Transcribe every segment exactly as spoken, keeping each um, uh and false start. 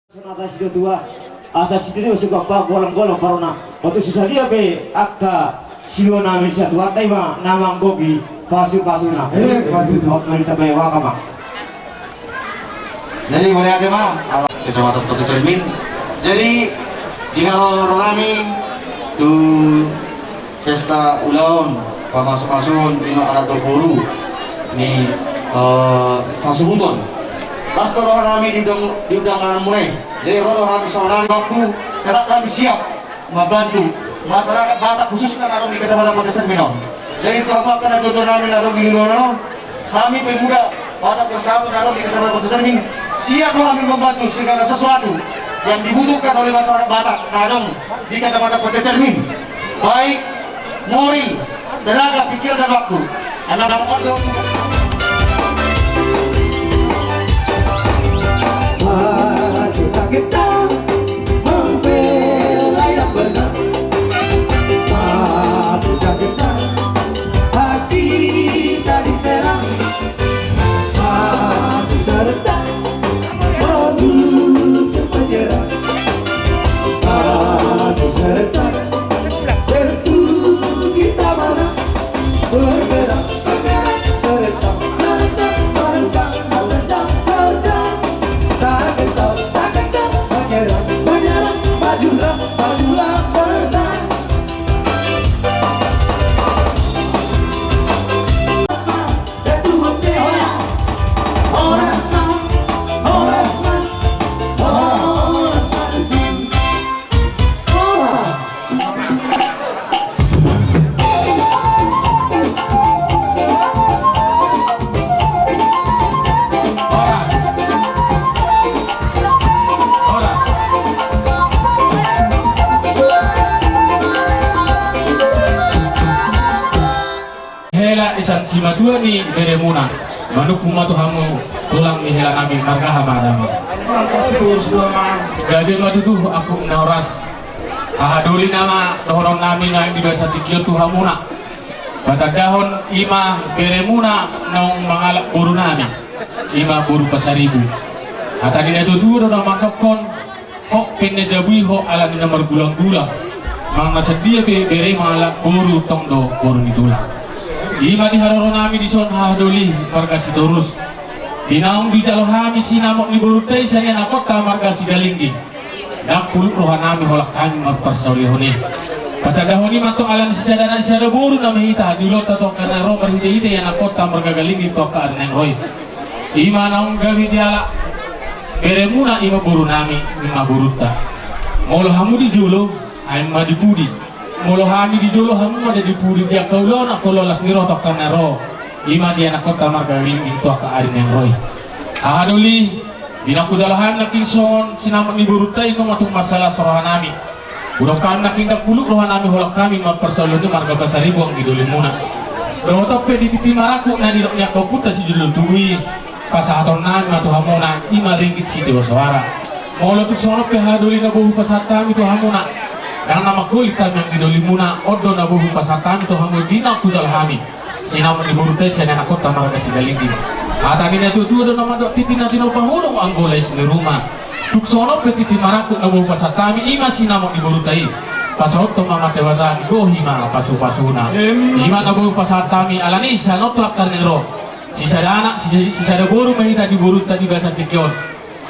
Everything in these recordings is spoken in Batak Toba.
Songon na sitadohon tua, asa sititi ma sigompa, golanggolang parona. Otik so sadia pe angka siluanami, sian Tuhanta i ma na manggohi pasupasuna. Emma tutu. Otik ma ditambai waka ma. Jadi mauliate ma, Kecamatan Potecermin. Jadi di haroronami tu pesta ulaon pamasumasuon ima anak dohot boru ni, eh, hasuhuton. Las do rohanami di undang, di undanganmuna i. Jadi ro do hami saonari, waktu tetap kami siap membantu masyarakat Batak khususnya na adong di Kecamatan Potecermin on. Jadi tu hamu angka natuatua nami na adong di lingkungan on, hami pemuda Batak Bersatu na adong di Kecamatan Potecermin siap do hami membantu segala sesuatu yang dibutuhkan oleh masyarakat Batak na adong di Kecamatan Potecermin, baik moral, tenaga, pikiran, dan waktu. Anak-anak on do. Maju tak kita membela yang benar. Maju tak kita, hak kita diserang. Maju serentak, mengusung menyerang. Maju serentak, tentu kita menang. Bergerak, bergerak, serentak, serentak, serentak, serentak, serentak. Tak kenal, tak kenal, menyerang, menyerang, majulah, majulah, bersama. Hela sian simatua ni beremuna. Manungkun ma tu hamu tulang ni helanami marga Hamadamang. Gabe ma tutu angkup na horas. Hahadoli nama dohononnami naeng di bagasan tingki on tu hamuna. Patandahon ima beremuna naung mangalap borunami, ima boru Pasaribu. Hata ni natuatua do na mandokkon, hot pe na jabu i hot ala ni na margulanggulang. Manang na sadia pe bere mangalap boru, tong do boru ni tulang. Ima di haroronami dison hahadoli marga Sitorus, di naung dijalo hami sinamot ni borunta i sian ianakhonta marga Sigalingging, ndang pulut rohanami holan hami mamparsaulihon i. Patandahon i ma antong ala ni sisada anak sisada boru nama hita di ulaonta tu angka na ro marhitehite ianakhonta marga Galingging tu angka ari naeng ro i. Ima naung gabe dialap beremuna ima borunami, ima borunta. Molo hamu di jolo, hami ma di pudi. Molo hami di jolo, hamu ma di pudi, di angka ulaon angka ulaon las ni roha tu angka na ro, ima di ianakhonta marga Galingging tu angka ari naeng ro i. Hahadoli, di na hujalo hami nangkin songon sinamot ni borunta i, nunga tung mansai las rohanami. Hudok hami nangkin ndang pulut rohanami holan hami mamparsaulihon i marga Pasaribu anggi dolimuna. Dohot on pe di tintin marangkup na nidok ni angka ompunta sijolo tubu i, pasahatonnami ma tu hamuna, ima ringgit sitio soara. Molo tung songon on pe hahadoli na boi hupasahat hami tu hamuna, ndang na manggolit hami anggi dolimuna, on do na boi hupasahat hami tu hamu di na hujalo hami sinamot ni borunta i sian ianakhonta marga Sigalingging. Hata ni natuatua do na mandok, tintin na tinopa hudung anggo lais ni ruma. Tung songon on pe tintin marangkup na boi hupasahat hami, ima sinamot ni borunta i, pasahathon ma amanta Debata digohi ma pasupasuna. Ima na boi hupasahat hami, ala ni i sian on tu angka ari naeng ro, sisada anak sisa-, sisada boru ma hita di borunta di bagasan tingki on.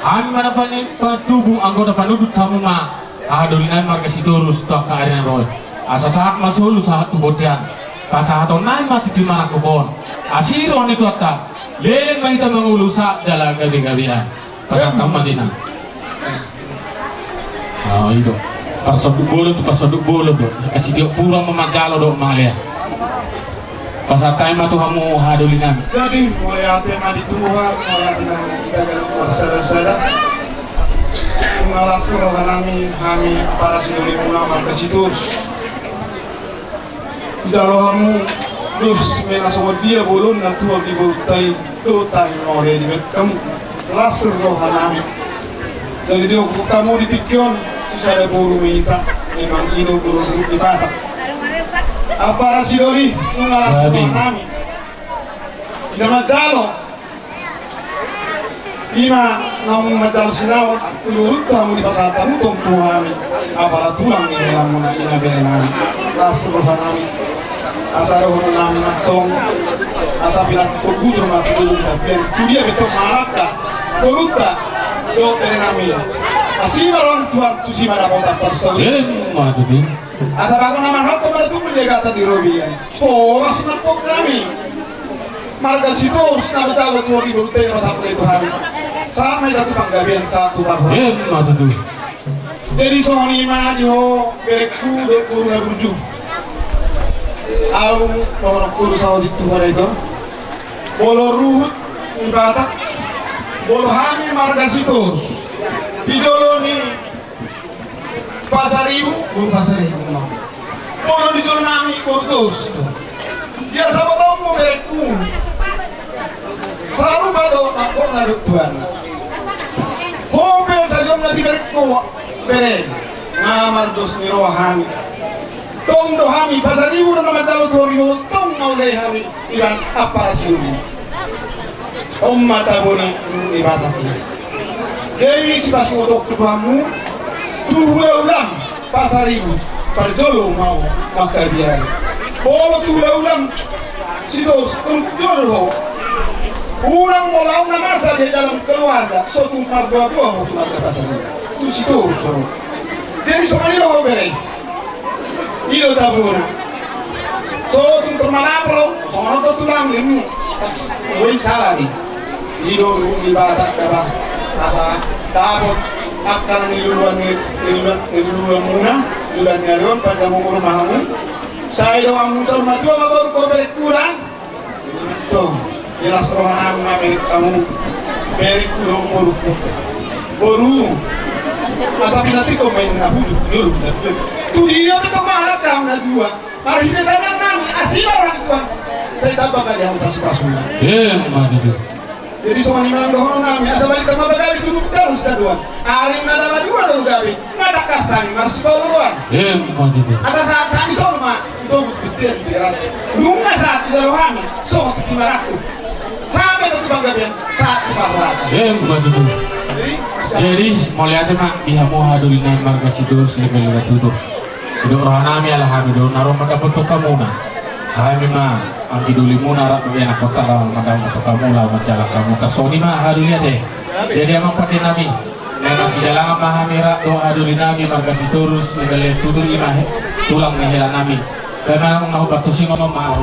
Hami ma na pani-, patubu anggo na panundun hamu ma hahadolinami marga Sitorus tu angka ari naeng ro i. Asa sahat ma solu sahat tu bontean. Pasahatonnami ma tintin marangkup on. Asi roha ni Tuhanta, leleng ma hita mangolu sahat jala gabegabean. Pasahat hamu ma jina. Ah, i do. Parsonduk bolon tu parsonduk bolon do. Kasi diok pura ma manjalo do mangalean. Pasahat hami ma tu hamu hahadolinami. Jadi, mauliate ma di Tuhan, mauliate ma di Tuhan, marsadasada. Nunga las rohanami, hami para sidolimuna marga Sitorus. Dijalo hamu dos mena songon dia bolon na tual di borunta i, dohot hami mauliate di bagasan las rohanami. Jadi didokkon hamu di tingki on, sisada boru ma hita, memang i do boru ni Batak. Apala sidoli, nunga las rohanami. Bisa manjalo. Ima naung manjalo sinaon, luhut hamu dipasahat hamu tong tu hami, apala tulang ni helamuna, ina bere nami. Las roha nami. Asa dohonon nami ma tong, asa pinantikhon bujur ma tu jolo ni tapian, tu dia pe tong mangalangka borunta dohot bere nami. Asi ma roha ni Tuhan, tusi ma dapotan parsaulian. Emma tutu. Asa bagot na marhalto ma na tubu di agatan di robean. Horas ma tong hami marga Sitorus na manjalo tu hami, borunta i na pasahat tu hami. Sahat ma hita tu panggabean, sahat tu parhorasan. Emma tutu. Jadi songon i ma di ho berengku dohot boru na burju. Au dohononku do saotik tu ho da ito. Molo ruhut ni Batak, molo hami marga Sitorus di jolo ni Pasaribu, boru Pasaribu ma. Molo di jolo nami boru Torus do. Dia sabotonmu berengku. Sarupa do nangkokna dohot tuana. Ho pe sadia ma di berengku bere. Nga mardos ni roha hami. Tong do hami Pasaribu do na manjalo tu hami, tong mauliate hami. Iban ampara siluman. On ma tabo ni Batak i. Jadi sipasingotonku tu hamu, tu hulahulam Pasaribu parjolo ma ho mangkabiari. Molo tu hulahulam Sitorus, parjolo ho. Unang molo adong na masa di dalam keluarga, so tung margoagoa ho tu marga Pasaribu. Tu Sitorus ho. Jadi songon i do ho bere. I do tabona. So tung termalap ro, songon on do tulang ni mu. Boi sala di. I do ruhut ni Batak daba. Asa dapot angka na niluluan ni, niluluan, niluluan muna, niluluan ni ari on, panjang umur ma hamu. Sai do hamu saur matua ma boru, ho berengku da. Tong, las roha nami ma berengku hamu. Berengku do boru. Boru. Asa pinantikhon ma i na bujur, jolo, jolo. Tu dia pe tong mangalangka hamu na dua. Marhite tangan nami, asi ma roha ni Tuhan. Sai tamba ma di hamu pasupasuna. Emma tutu. Jadi songon i ma nang dohonon nami, asa balintang ma pagabe, tunuk dalan sitadoan. Ari na daba jua do gabe. Nga tangkas hami marsipaoloan. Emma tutu. Asa sahat hami solu ma, itogut bintean di teras. Nunga sahat dijalo hami, songon tintin marangkup. Sampe tu panggabean, sahat tu parhorasan. Emma tutu. Jadi, mauliate ma di hamu haha doli nami marga Sitorus, lenggan-lenggan tutur. Didok roha nami ala hami do na ro mandapothon hamuna. Hami ma anggi dolimuna rap dohot ianakhonta laho mandapothon hamu, laho manjalang hamu. Tarsongon i ma haha doli, ate. Jadi amang pande nami, na masidalangan ma hami rap dohot haha doli nami marga Sitorus, lenggan-lenggan tutur, i ma he-, tulang ni hela nami. Baen ma na hombar tusi, ngomong ma.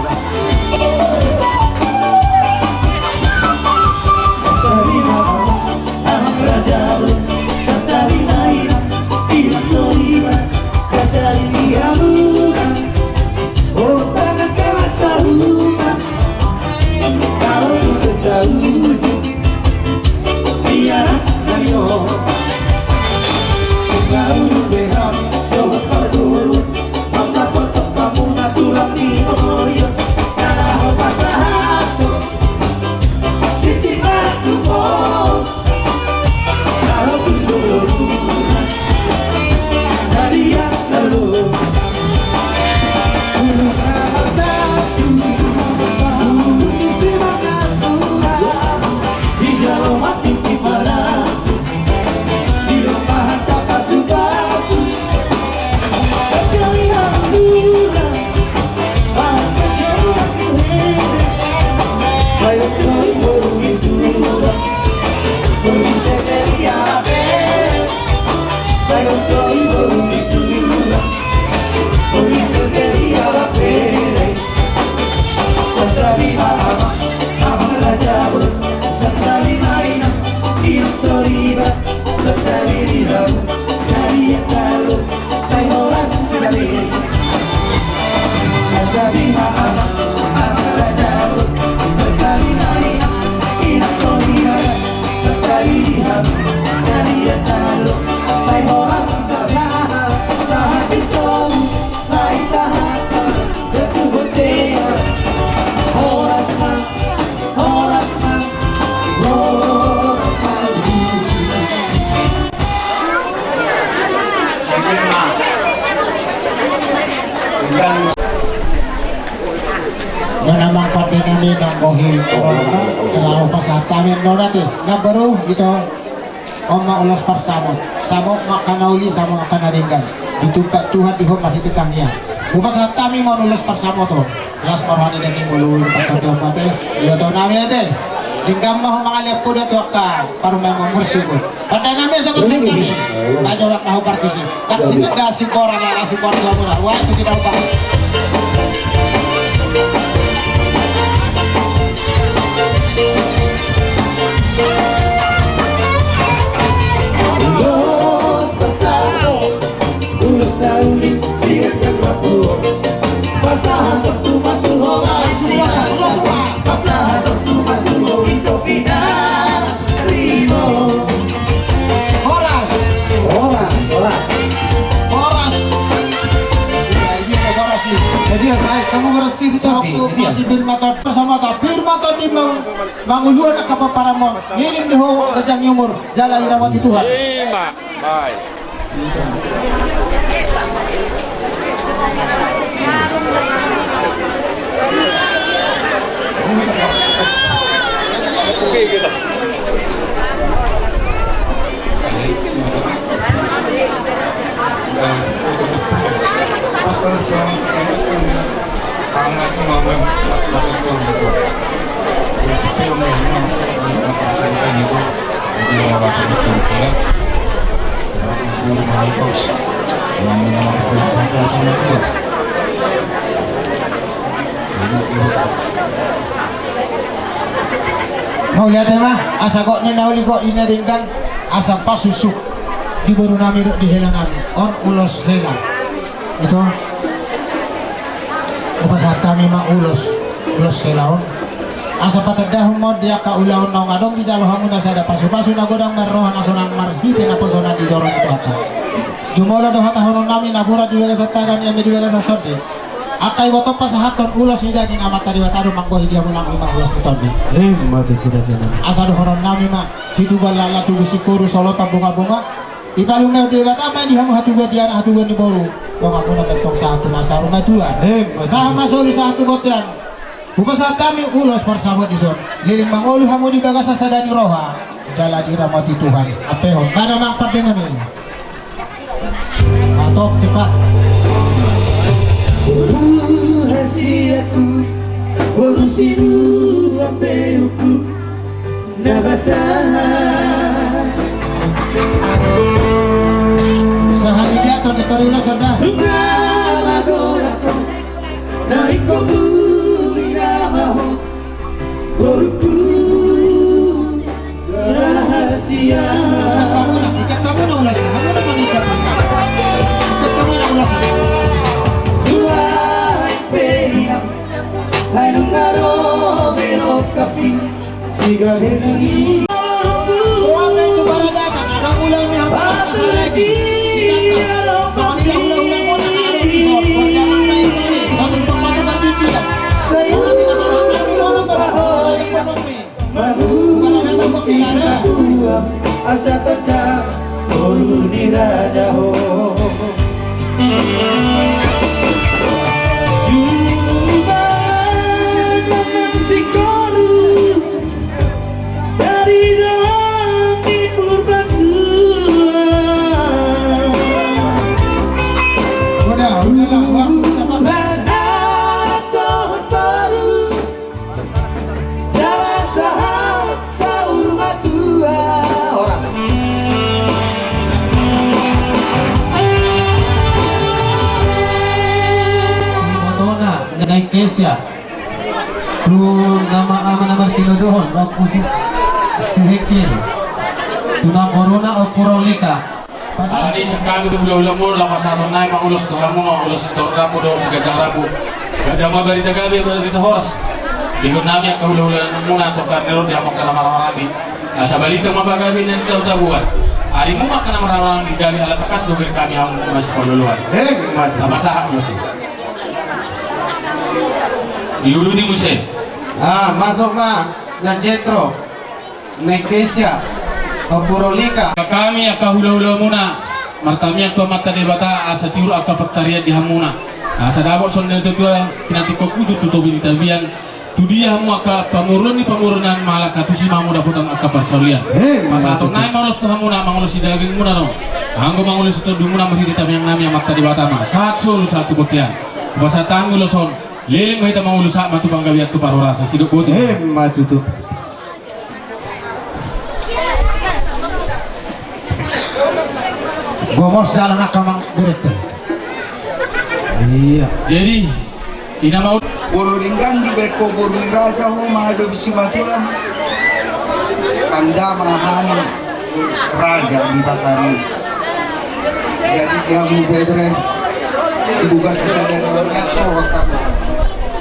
Nang amang pande nami, nang bohi, laho pas Pasahat hami annon ate, namboru, ito. On ma ulos parsamot, samot ma angka na uli, samot ma angka na denggan. Ditumpak Tuhan di ho marhite tangiang. Hupasahat hami ma on ulos parsamoton. Las ma roha ni daging, molo uli partondion ma ate. Iboto nami ate. Denggan ma ho mangaliat poda tu angka parumaen, marsungkun. Pande nami, sobat nami. Pande waktu na ho partusi. Taksi na da simbora, na da simbora, simbora. Wah, itu tidak ubah. Ulos pasahat, ulos na uli, sian jam lapo. Pasahat tu matuho, pasahat tu matuho, ito pina. Rimo. Horas. Horas, horas. Horas. Ya, ini horas ini. Jadi, baik, kamu horas diri, Tondi. Aku masih Firma Tondi, sama tak Firma Tondi mang-, manguluan angka pomparanmon. Ngirim di ho ganjang ni umur, jala diramoti Tuhan. Ima. Baik. Mauliate ma, asa gok ni na uli, gok ni na denggan, asa pasuksuk di boru nami dohot di hela nami. On ulos hela. Ito. Hupasahat hami ma ulos, ulos hela on. Asa patandahon ma on di angka ulaon naung adong dijalo hamuna sada pasupasu na godang marroha na sonang marhite naposo na di joro ni Tuhanta. Jumolo do hatahonon nami, napuran di bagasan taga, nian ma di bagasan sondi. Angka iboto pasahathon ulos ni daging Amanta Debata do manggohi di hamuna, ima ulos ni tondi. Ima tutu raja nami. Asa dohonon nami ma, situbuan laklak tubu singkoru, solotan bungabunga. Dipalume Debata ma di hamu hatubuan ni anak, hatubuan ni boru. Donganmuna ma antong sahat tu na saur matua. Ima tutu. Sahat ma solu sahat tu bontean. Hupasahat hami ulos parsamot dison. Leleng mangolu hamu di bagasan sada ni roha. Jala diramoti Tuhan. Ampehon. Mana mang pande nami. Matok cepat. Boru hasianku, boru sinuan beukku, na basa. Sahali dia to de korila sonda. Nunga magora ho, na ingkon bumi na maho. Boruku rahasia. Ikat hamuna, ikat hamuna ulasna, hamuna mangikat. Ikat hamuna ulasna. Tuhan pena, hai nunga ro berok kapi, sigabe nang i. Boruku. Boruku. Boruku. Sayur pahoi mangurusi natuam, asa tanda boru ni raja ho. Jumolo nang singkoru dari dalam ni Purbatua. Udah, udah lah, Bang. Udah, Bang. Badan dohot boru. Jala sahat saur matua. Horas. Ibotona, Nai Kesia. Tu nama ama na martinodohon, Ompu si, si Hekil. Tu namboruna, Ompu Rolika. Ala ni i, sian hami hulahula muna, laho pasahaton nami ma ulos tu hamuna, ulos tu rambu dohot siganjang rambu. Ganjang ma barita gabe, barita horas. Digokhon nami angka hulahula muna, tongka ni ro di hamu angka na marhahamaranggi. Asa balintang ma pagabe na di tabuan. Ari muna angka na marhahamaranggi gabe, ala tangkas do gabe hami hamu masipaloloan. Emma tutu. Pasahat ulos i. Diuluti muse. Ah, masuk ma, Nai Jetro. Nai Kesia, Ompu Rolika. Hami angka hulahula muna, martamiang tu Amanta Debata, asa tiur angka pansarian di hamuna. Asa dapot songon na nidok ni natuatua, pinantikhon hujur tu topi ni tapian, Tudia hamu angka pamoruon ni pamoruon nami, mangalangka tusi ma hamu dapotan angka parsaulian. Pasahaton nami ma ulos tu hamuna, mangulosi dagingmuna do, anggo mangulosi tondimuna marhite tangiang nami Amanta Debata ma. Sahat solu sahat tu bontean. Hupasahat hami ulos on. Leleng ma hita mangolu, sahat ma tu panggabean tu parhorasan. Sidok boti. Emma tutu. Gomos jalan angka amang berete. Iya. Jadi, ina mau. Molo denggan dibaen ho boru ni raja ho mangadopi simatua. Tanda ma hamu raja di pasar i. Jadi di hamu bebere, dibuka sisada na sohot hamu.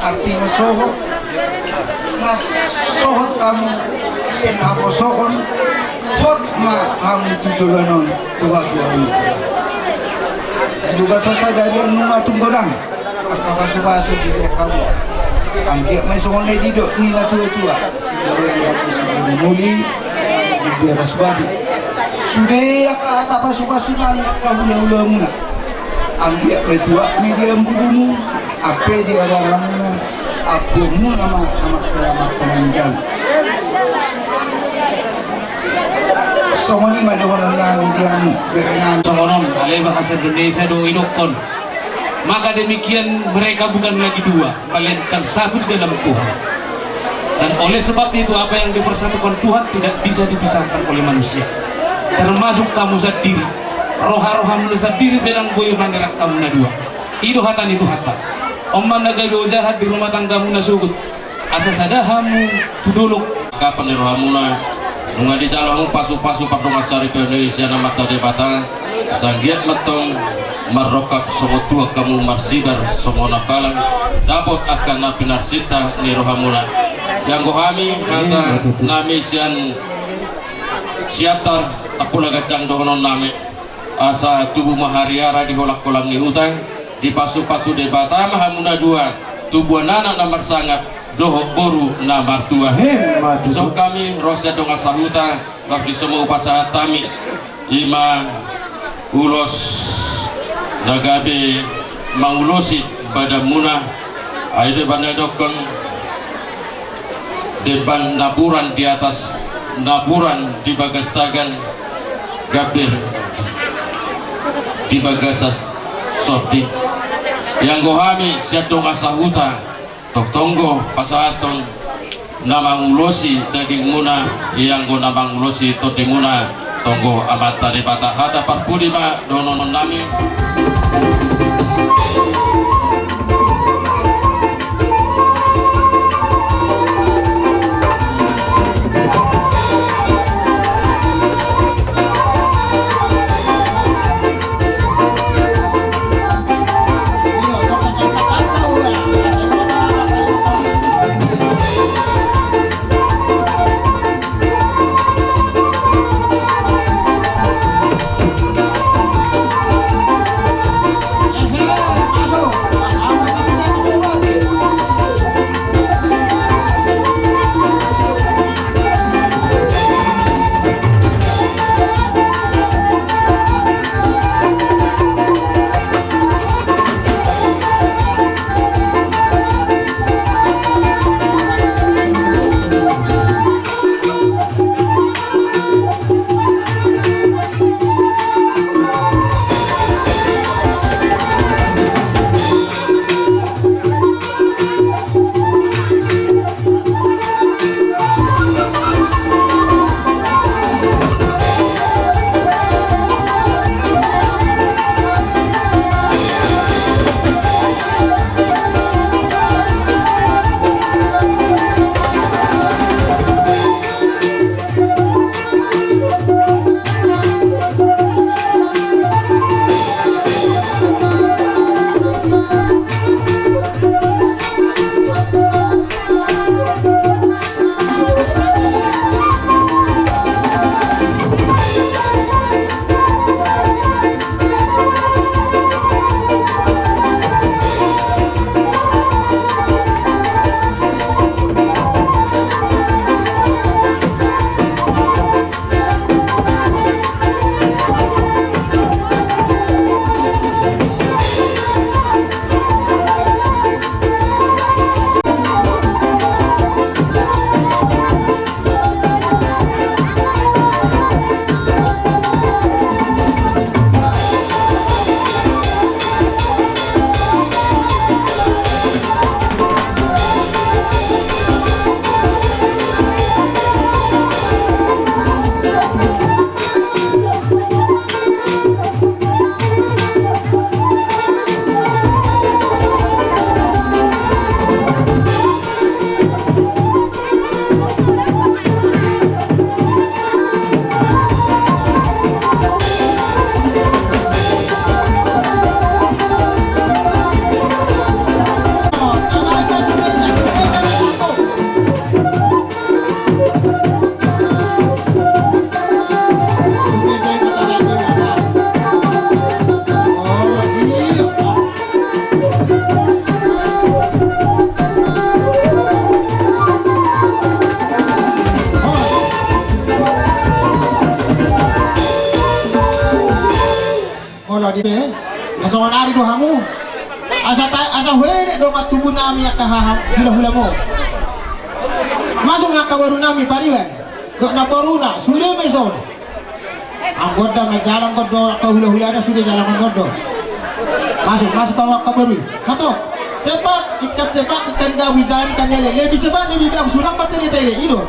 Artina sohot, na sohot hamu sian haposoon, hot ma hamu tu joloan on tu hatuaon. Dibuka sisada na nunga tung godang. Angka pasupasu di dia hamu. Anggiat ma songon na didok ni natuatua. Siboroi na tu siboroi muli. Di atas batu. Sude angka hata pasupasu nami angka hulahulamuna. Anggiat ma tuak ma di ambubumu. Ampe di araramuna. Ambuamuna ma amak keramat panangan. Songon i ma dohonon nami di hamu berenami. Songon on, alai bahasa Indonesia do idokkon. Maka demikian mereka bukan lagi dua, melainkan satu di dalam Tuhan. Dan oleh sebab itu, apa yang dipersatukan Tuhan tidak bisa dipisahkan oleh manusia. Termasuk kamu sendiri. Roha-rohamuna sendiri pe ndang boi manderang hamu na dua. I do hata ni Tuhanta. On ma na gabe ojahan di rumah tanggamuna sogot. Asa sada hamu tu dolok. Kapan ni rohamuna, nunga dijalo hamu pasupasu pardongansaripeon i sian Amanta Debata, asa anggiat ma tong marrongkap songon tuak hamu, marsibar songon ampalang, dapot angka na pinarsinta ni rohamuna. Ianggo hami hata nami sian Siantar Tampulak Ganjang dohonon nami. Asa tubu ma hariara di holangkolang ni huta, dipasupasu Debata ma hamu na dua, tubuan anak na marsangap dohot boru na martua. Emma tutu. Dison hami ro sian dongan sahuta, laos dison ma hupasahat hami, i ma ulos na gabe mangulosi badanmuna, ai do umbahen na didokkon, demban napuran di atas, napuran di bagas tagan, gambir di bagasan sondi. Ianggo hami sian dongan sahuta, tongtong do pasahathon na mangulosi dagingmuna, ianggo na mangulosi tondimuna, tonggo Amanta Debata. Hata parpudi ma dohonon nami. Olo di pe, na songon ari do hamu. Asa ta, asa huenekdok ma tubu nami angka haham, hula-hulamu. Masuk angka boru nami Pariban. Dok na boruna, sude ma ison. Anggo da ma jalan anggo do angka hula-hulana sude jalan anggo do. Masuk, masuk angka boru. Hato, cepat, ikan cepat, ikan gabus, jangan ikan lele. Lebih cepat, lebih bagus, sunang partai lele, ido.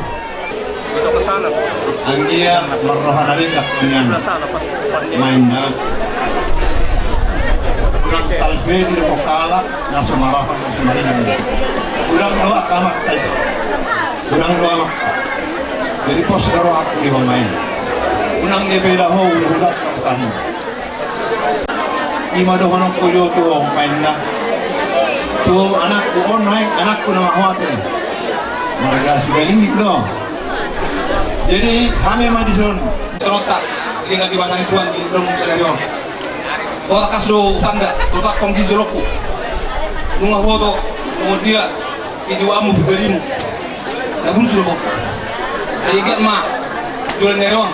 Anggia marroha na denggan nian. Main na. Unang talpe di dokok kalak, na so marroha, na so marina. Unang do akamak, tai. Unang do amak. Jadi pos do rohangku di ho main. Unang dia beda ho, udah-udah tak sahin. Ima dohononku jo tu ho main na. Tu anakku on, hai anakku na mahoate. Marga Sigalingging do. Jadi hami ma dison. Terontak. Ini nggak dibasani Tuhan di dong sadari on. Ho tangkas do hutanda, totap hon ginjolonku. Nunga huboto, nunga dia, ijuamu pribadimu. Na burju do ho. Sehingga ma, jualan neron,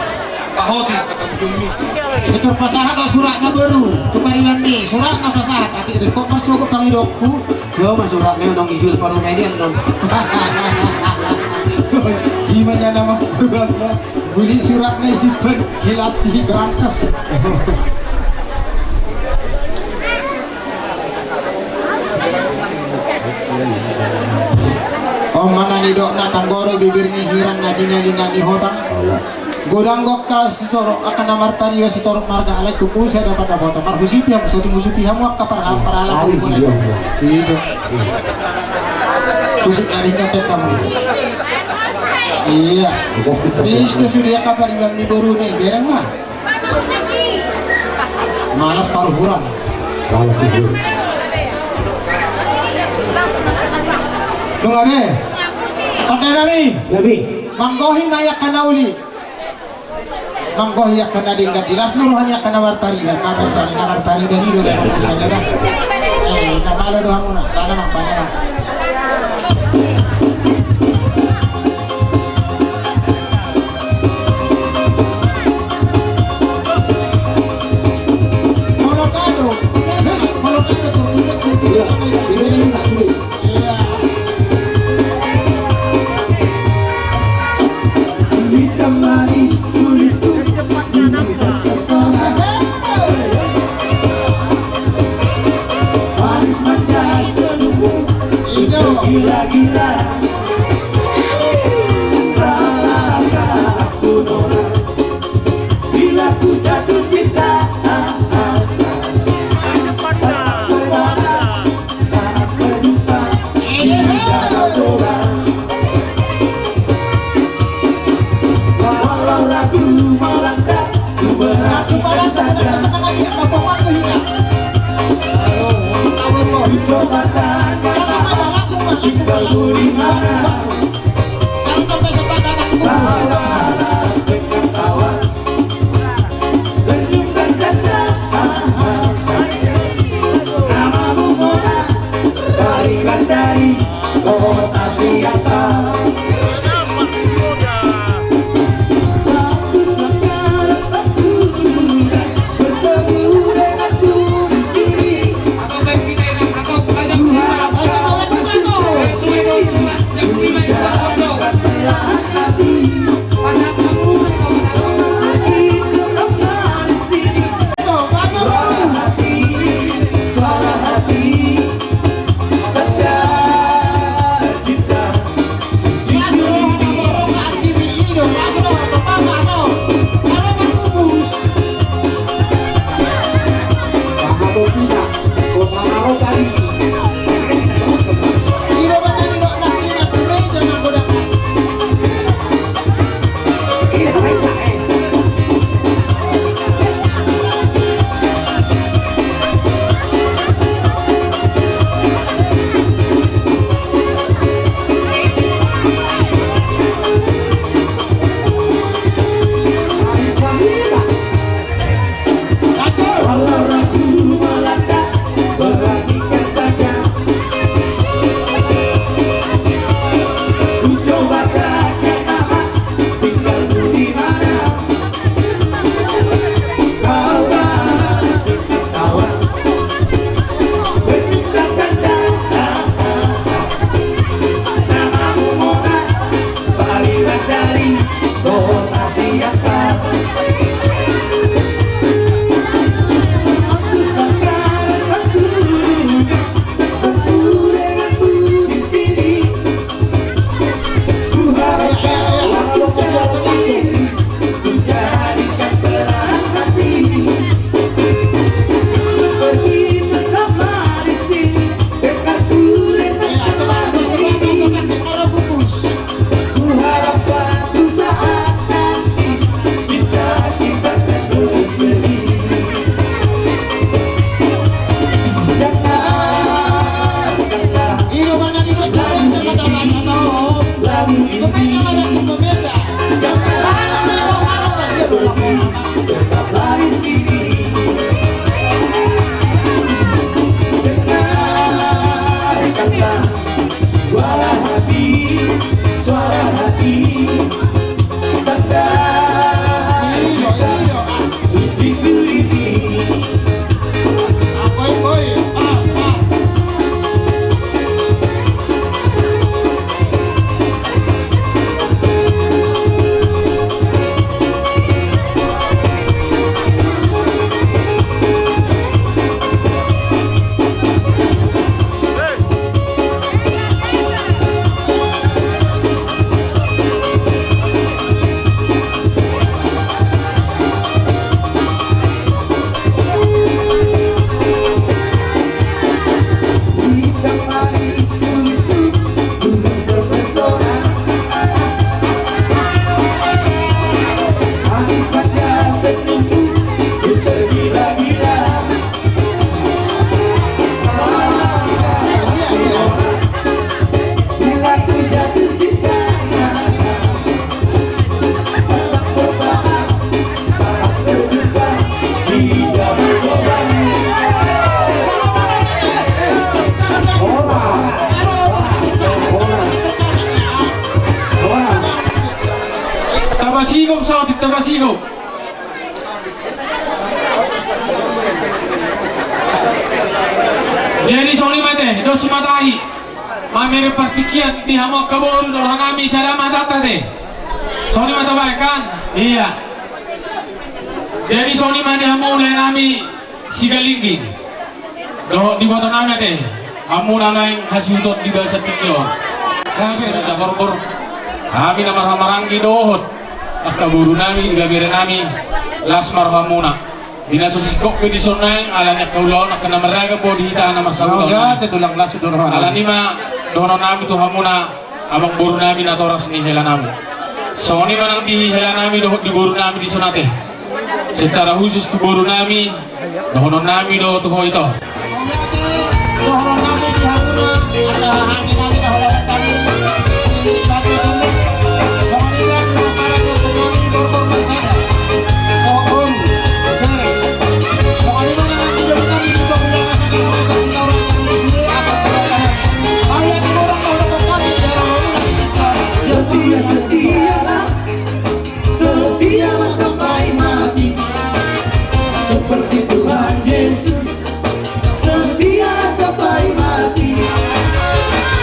pahoti, kaburjumi. Betul pasahat do suratna boru, tu Pariban ni, suratna pasahat, atik rikot masuk ke pangidokku. Yo, ma suratna, nong ijul parumaen i, nong. Ima na nama, Buli suratna isimpan, hilati berangkas. Om mana ni dok na tanggoro bibir ni hiran na dina dina ni hotang. Godang gokka sitorop angka na marpariban sitorop marga alai tuku saya dapat dapat. Marhusipi hamu, so tinggu sipi hamu angka parha-, parhala. Ido. Musik na dingin pe kamu. Iya. Bis tu sudah ka Pariban ni boru ni, bereng ma. Malas paruhuran. Malas itu. Nunga be. Pakai nami. Nami. Manggohi ma i angka na uli. Manggohi angka na denggan di las ni roha ni angka na marpariban, na marpariban i do. Eh, na malo do hamuna, bana ma, bana ma. Molo kado, molo kado. Manis manja senyummu, tergila-gila. Salahkah aku, Nona, bila ku jatuh cinta? Senyum dan canda, namamu Mona, Pariban dari kota Siantar. Bagus sekarang aku bertemu denganmu di sini. Aku berharap masih sepi, hujan akan melahap hati. Jadi songon i ma ate, dos ma tahi. Mamereng partingkian di hamu angka boru dohot roha nami, sada ma hatanta ate. Songon i ma tabaen kan? Iya. Jadi songon i ma di hamu lae nami Sigalingging. Dohot di boto nami ate, hamu na naeng hasuhuton di bagasan tingki on. Raja Borbor, hami na marhahamaranggi dohot angka boru nami, ibebere nami, las ma rohamuna. Di na so singkop pe dison naeng, ala ni angka ulaon angka na marragam do di hita na marsaulian. Alani i ma dohonon nami tu hamuna, amang boru nami natoras ni hela nami. Songon i ma nang di hela nami dohot di boru nami dison ate. Secara khusus tu boru nami, dohonon nami do tu ho ito. Setia, setialah, setialah sampai mati, seperti Tuhan Yesus. Setialah sampai mati,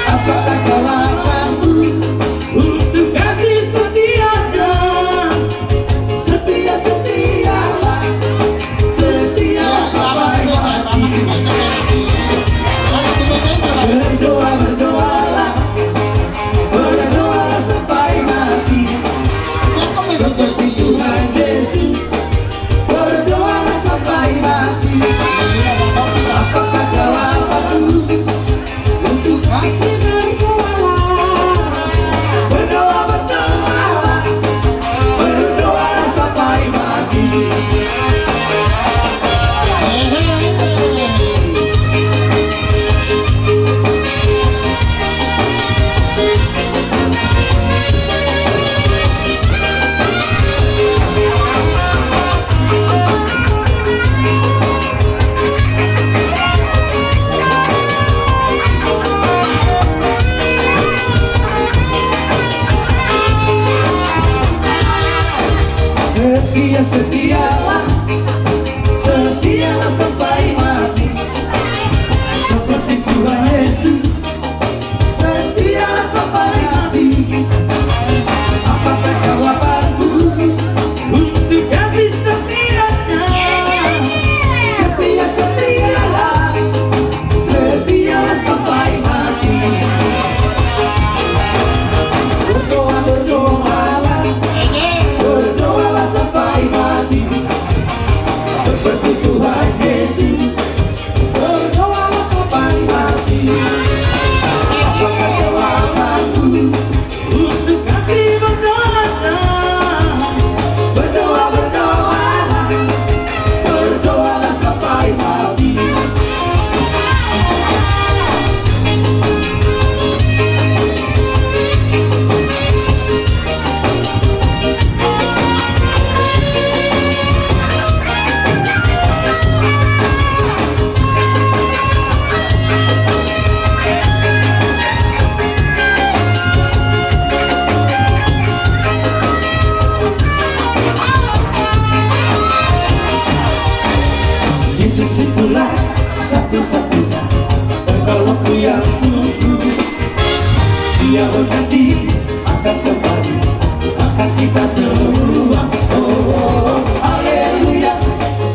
apakah kau akan untuk kasih setianya? Setia, setialah, setia sampai mati. Berdoa, berdoalah, berdoalah sampai mati, seperti Tuhan Yesus. Berdoalah sampai mati, apakah kau akan untuk kasih? Berdoalah, berdoa, berdoalah, berdoalah sampai mati. Setia, setialah, setialah sampai mati, seperti Tuhan Yesus. Setialah sampai mati. Apakah kau akan untuk kasih setianya? Setia, setialah, setialah sampai mati. Berdoa, berdoalah, berdoalah sampai mati, seperti Tuhan Yesus. Berdoalah sampai mati. Apakah jawabanku untuk kasih berdoalah? Berdoa, berdoalah, berdoalah sampai mati. Yesus itulah satu-satunya penolongku yang sungguh. Dia berjanji akan kembali, akan kita semua. Oh, oh, oh, haleluya,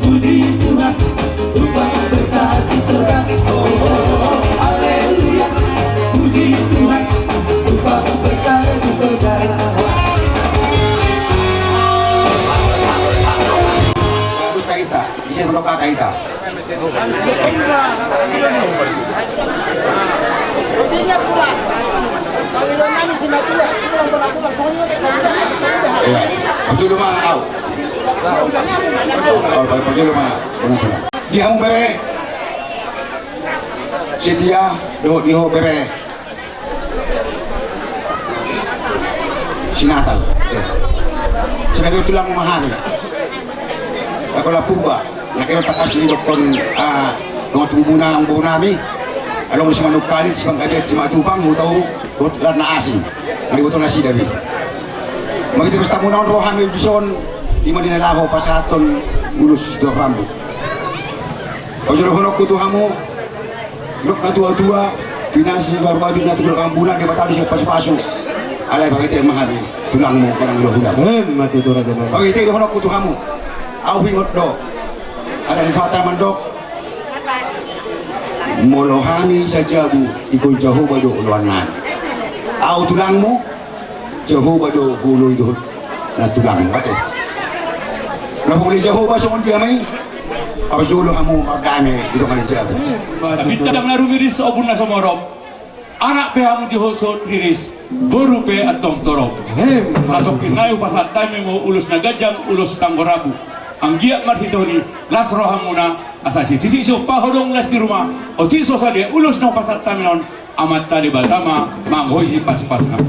puji Tuhan, upah besar di surga. Oh, oh, oh, haleluya, puji Tuhan, upah besar di surga. Bagus, Kak Ita. Bisa mendokak, Kak Ita. Iya, betul, Bang, au. Au, betul, Bang. Di hamu bere. Setia, dohot di ho bere. Si Natal. Sebagai tulang mahani. Angka na Purba, na kira takas ni dokkon, ah, dongan tubumuna, amang boru nami. Adong si Manuk Kalit, si Panggabean, si Matupang, Hutauruk, dohot lan na asing. Mari boto nasida be. Mari pesta muna on roha nami dison. Ima di na laho pasahathon ulos dohot rambu. Pajolohononku tu hamu, dok na tua-tua, pinasa baru-baru na tu rambu na Debata do sian pasu-pasu. Alai pangitehon ma hami tulangmu, manang hulahula. Emma tutu raja nami. Pangitehononku tu hamu. Ahu ingot do. Adong hata mandok. Molo hami sajabu, ingkon Jahowa do oloan nami. Ahu tulangmu, Jahowa do huoloi dohot na tulangmu, ate. Na pamuli Jahowa songon dia ma i, parjolo hamu mardame di tonga ni jabu. Sabintang na rumiris ombun na sumorop. Anak pe hamu di hosot riris, boru pe antong torop. Emma tutu. Satongkin nai hupasahat hami ma ulos na ganjang, ulos tanggo rambu. Anggiat marhitehon i las rohamuna, asa sititi siompa ho do las di ruma. Otik so sadia ulos na hupasahat hami on, Amanta Debata ma manggohi sipasupasna.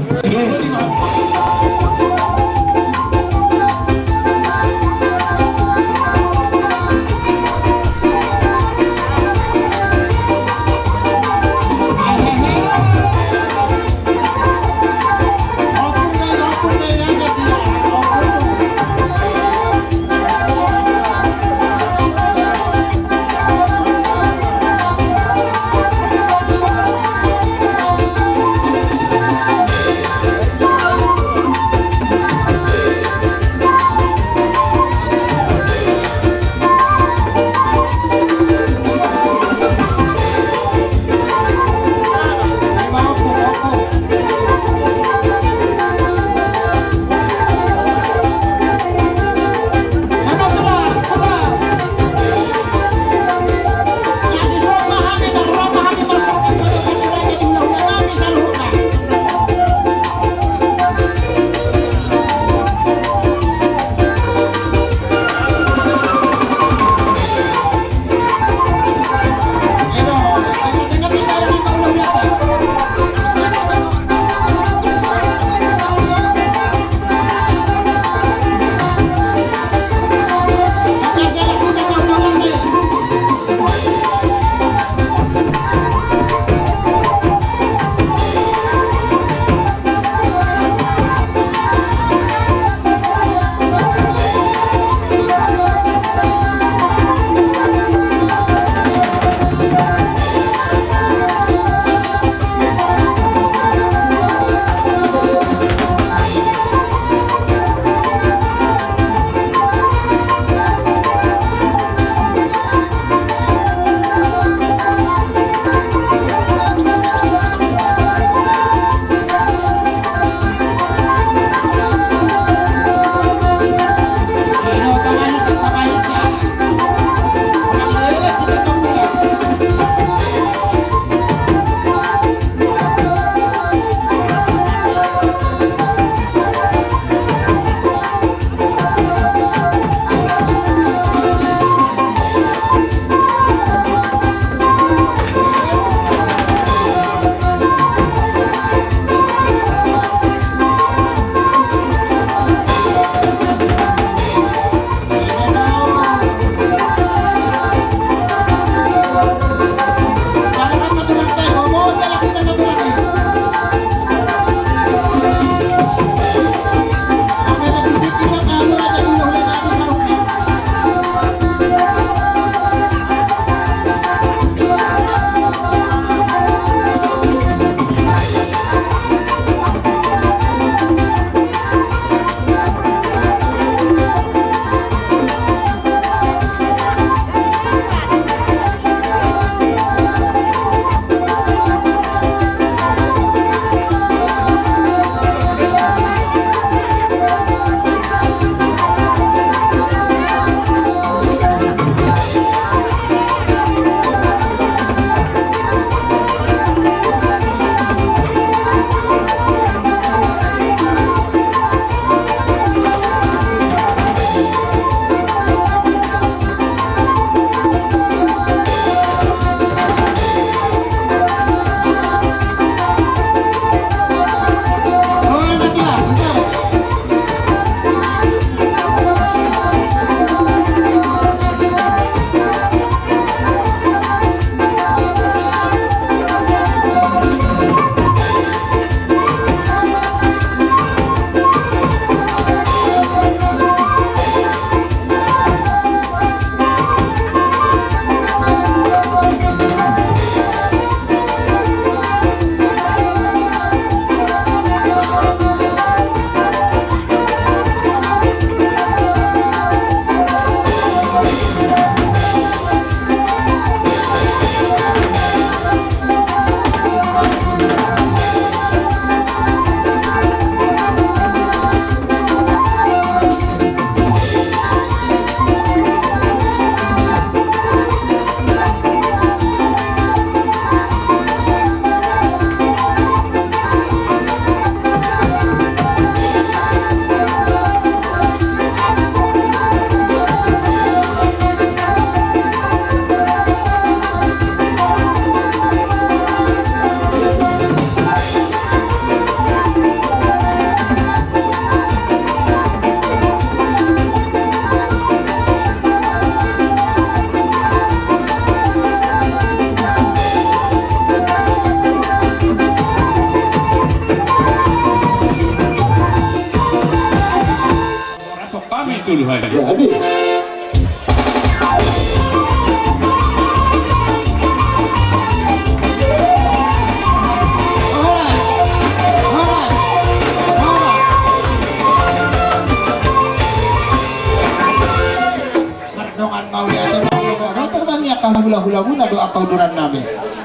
Mauliate ma di hamu, angka hulahula muna dohot angka uduran nami.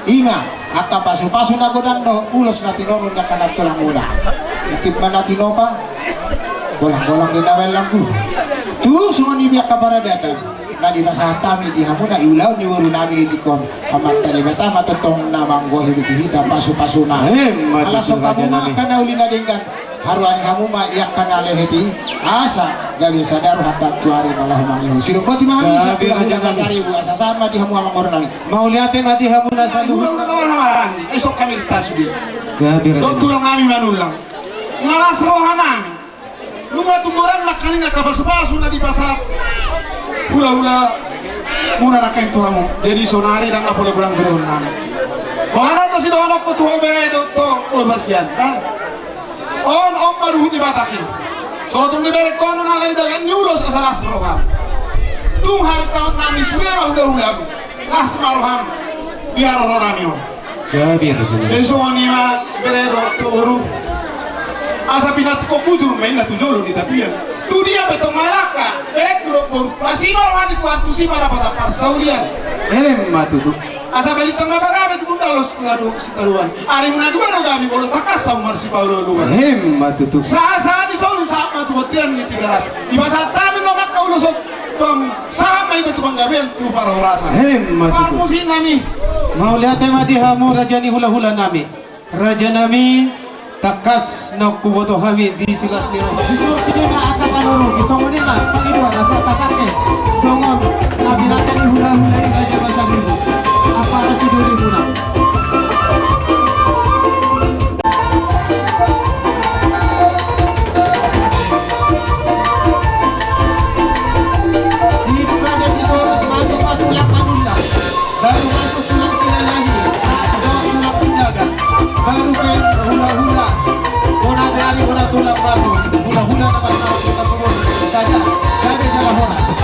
Ima angka pasupasu na godang dohot ulos na tinorun ni angka nantulang muna. Ikut ma na tinopa. Golanggolang di na baen langku. Tung songon i be angka paradaton na dipasahat hami di hamuna, ulaon ni boru nami di tingki on. Amanta Debata ma tongtong na manggohi di hita pasupasuna. Emma tutu, raja nami. Ala songon hamu ma angka na uli na denggan, haruani hamu ma di angka na lehet i, asa gabe sada roha tu ari na laho mangihut. Sidok boti ma hami. Gabe, raja nami. Saribu, asa sahat ma di hamu amangboru nami. Mauliate ma di hamuna saluhutna. Hula-hula na marhaha-maranggi, ai songon hami di tasu di. Gabe, raja nami. Dohot tulang nami Manullang. Nga las roha nami. Nunga tung godang nangkaning angka pasupasu na dipasahat hulahula muna nangkaning tu hamu. Jadi sonari ndang na pola godang bereon nami. Holan on do sidohononku tu ho bere dohot tu boru hasian. On, on ma ruhut ni Batak i. So tung diberengkon on ala ni bagan ni ulos asa las roham. Tung harinta on nami sude ma hulahulam. Las ma roham di haroro nami on. Gabe, raja nami. Jadi songon i ma bere dohot tu boru. Asa pinantikhon hujur ma inna tu jolo di tapian. Tu dia pe tong mangalangka berengku dohot boru, pasi ma roha ni Tuhan, tusi ma dapot parsaulian. Emma tutu. Asa balintang ma pagabe tu gundala sitadoan. Arimuna dua do gabe molo tangkas hamu marsipaolooloan. Emma tutu. Sahat-sahat ni solu sahat ma tu bontean ni Tigaras. Dipasahat hami do angka ulos on. Tong sahat ma hita tu panggabean tu parhorasan. Emma tutu. Parmusik nami. Mauliate ma di hamu raja ni hulahula nami. Raja nami, tangkas naung huboto hami di silas ni roha. Disuruh pidema angka panorung, songon i ma pangidoan asa tapake songon na pinangke ni hulahula i, raja ma saribu. Apa na sidoli muna. Hidup Raja Sitorus, masuk ma tulang Manullang. Baru masuk tulang Silalahi, saat dong tulang Sinaga. Baru pe hulahula. Bona dari bona tulang baru. Hulahula na marhaha-maranggi. Sada, gabe sada horas.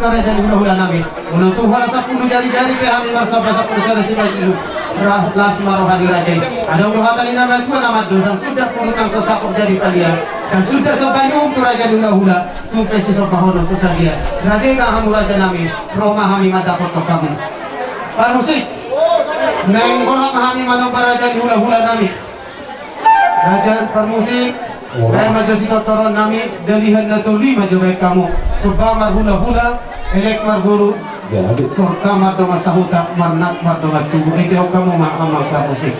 Raja ni hulahula nami, unang tu holan sampulu jarijari pe hami marsomba sampulu sada simanjujung. Ra-, las ma roha ni raja i. Adong do hata ni na matua na mandok, ndang suda puruk nang sasapok jadi palia. Ndang suda somba ni uhum tu raja ni hulahula, tung pe sisombahonon so sadia. Rade ma hamu raja nami, ro ma hami mandapothon hamu. Parmusik. Naeng holan hami manomba raja ni hulahula nami. Raja parmusik, baen ma jo sitortoron nami, dalihan na tolu i ma jo baen hamu. Somba marhulahula, elek marboru, sorta mardongan sahuta, marnak mardongan tubu. Endehon hamu ma amang parmusik.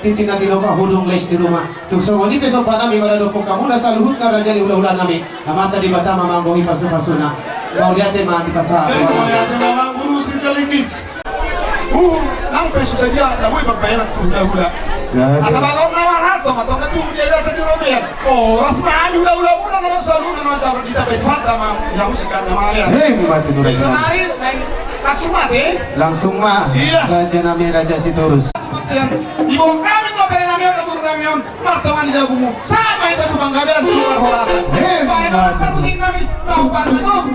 Tintin na tinopa, hudung les di ruma. Tung songon i pe somba nami maradophon hamuna saluhutna raja ni hulahula nami. Amanta Debata ma manggohi pasupasuna. Mauliate ma di pasa. Jadi mauliate ma amang guru Singkalingging. Uh, nang pe susa dia na boi pambahenan tu hulahula. Ya, asa ya. Bagor na marhalto ma tong na tubu dia gata di robean. Oh, ras ma hami hulahulamuna na marsaluhutna na manjalo ditapai Tuhanta ma. Jamu sikan na mangalean. Hei, mati tu raja. Sonari, langsung mate. Langsung ma. Iya. Raja nami, Raja Sitorus. Diboan hami do bere nami on, do boru nami on, martonga ni jabumu. Sahat ma hita tu panggabean, tu parhorasan. Baen ma parmusik nami, tahu parmatogu.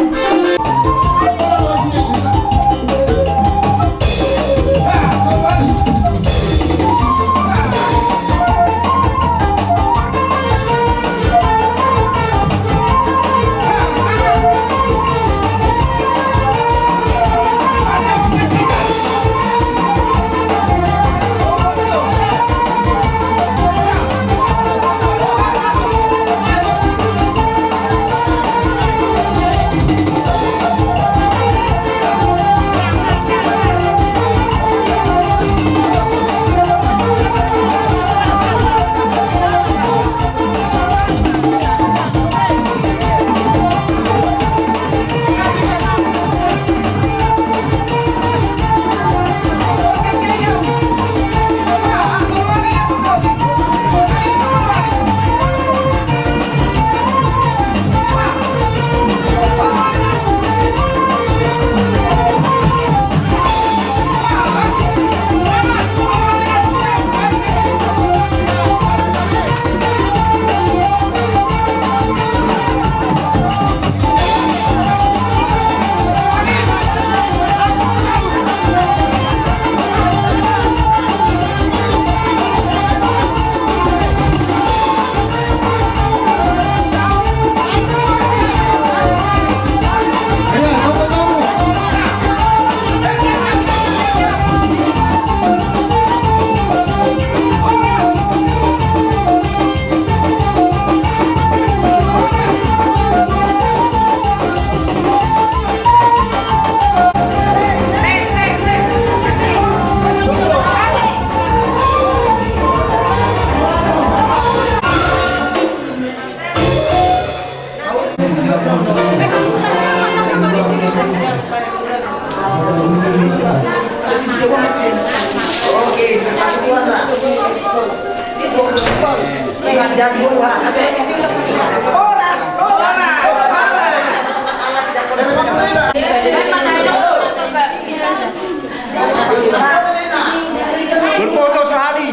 Berfoto sehari.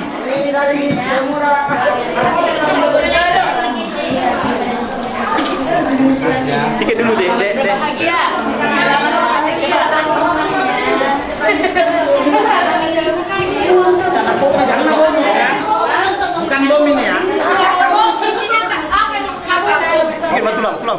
Tiket dulu, Dek, Dek, Dek. Bukan bom ini ya. Tiket, tulang, tulang.